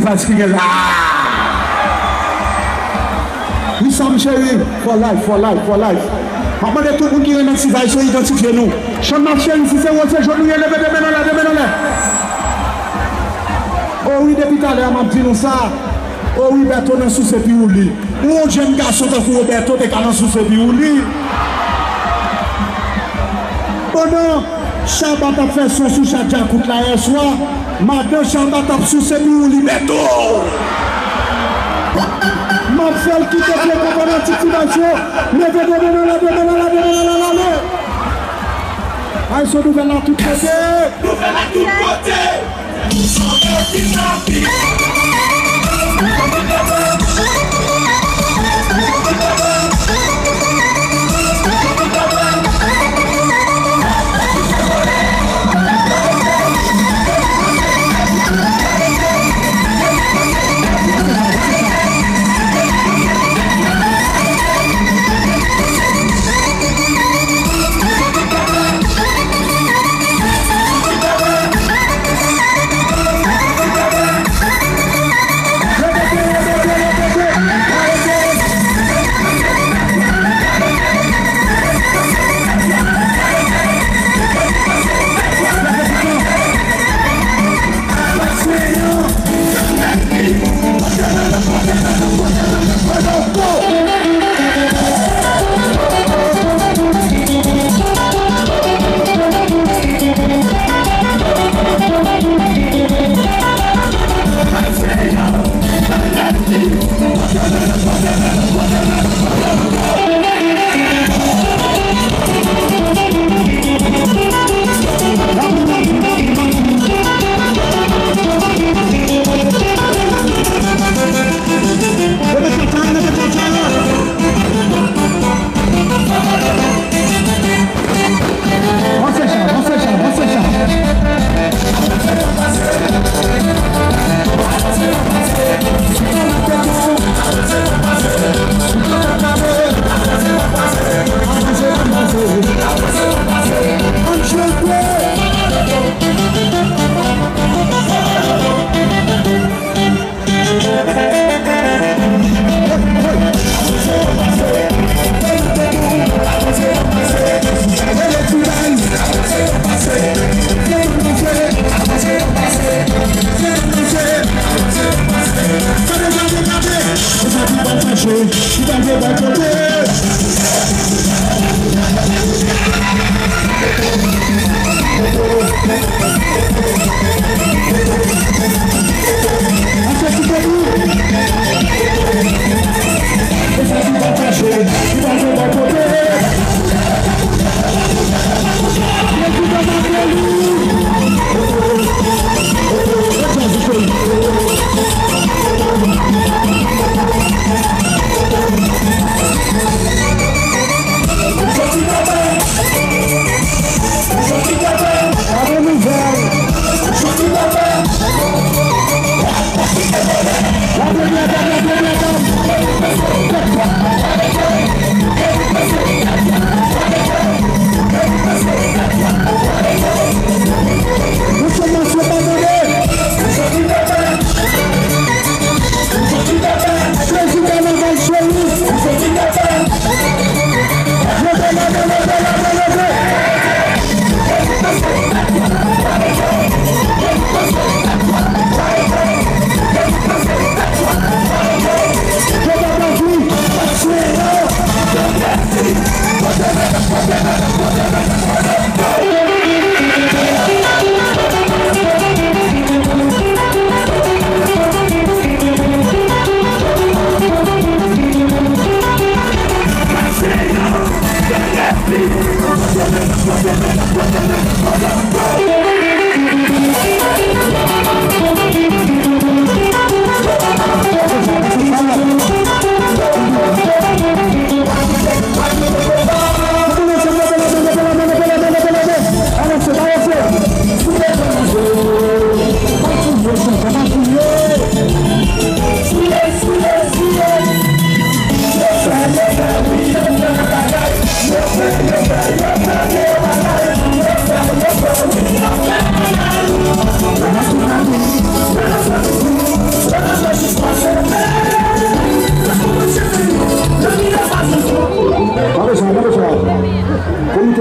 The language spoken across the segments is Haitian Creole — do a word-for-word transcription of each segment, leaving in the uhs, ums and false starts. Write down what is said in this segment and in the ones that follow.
Vibes ki gen la. Wi, Sam cheri, for life, for life, for life. M ap mande tout moun ki renmen Ti Vibes yo idantifye nou. Chann ma cheri, si se Roze Jòn ou ye, leve de men anlè, de men anlè. O wi, depi talè a m ap di nou sa. O wi, Bèto nan souse piwouli. Yon jenn gason tankou Roberto te ka nan souse piwouli. Pandan Shabba t ap fè son sou chat djakout la yè swa, madan Shabba t ap souse piwouli Bèto. M ap fè l kite pye konprann ti ti bas yo. Leve de men anlè, de men anlè, de men anlè, ale. Ay, son nouvèl la tout kote. Nouvèl la tout kote.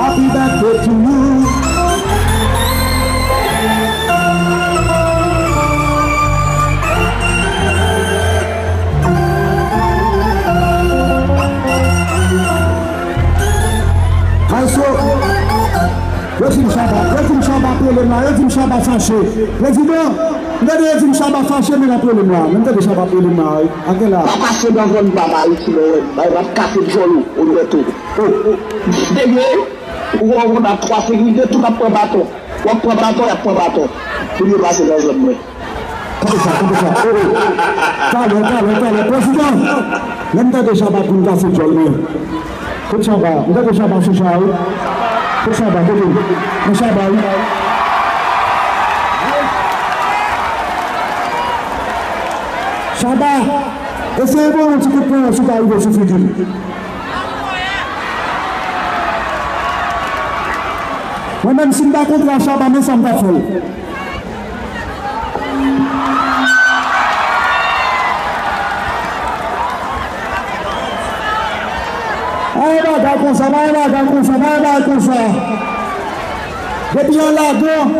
Happy birthday to you. Yo di m Shabba, yo di m Shabba pele m la, yo di m Shabba fache. Prezidan, m tande yo di m Shabba fache, men l ap rele m la. Men m tande Shabba ap rele m la, wi. Ak la. Pa pase nan zòn pa Ayiti, non, wè. Bay, m ap kase djòl ou, ou dwèt ou. Oh, dege, ou wè, ou nan twa sekirite, tout ap pran baton. W ap pran baton, y ap pran baton. Pou yo pase nan zòn mwen. Kanpe sa, kanpe sa. Oh, oh. Talè, talè, talè. Prezidan, lè m tande Shabba pou m kase djòl, men. Kot Shabba? M tande Shabba sou cha, wi. Kot Shabba? Kote? Nan Shabba, wi. Shabba, eseye ban yon ti kout pwen si w ka rive sou figi l. Mwen menm, si m ta kontre a Shabba, men sa m t ap fè l. Pa yon bagay konsa, pa yon bagay konsa, pa yon bagay konsa. Depi an ladan,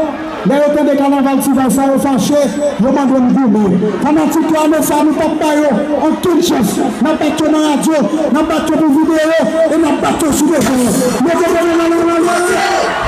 lè yo tande kanaval Ti Vay sa, yo fache, yo mande m goumen. Fanatik yo, ane sa, nou p ap ba yo okenn chans. N ap bat yo nan radyo, n ap bat yo pou videyo, e n ap bat yo sou devan. Mete men nan lari.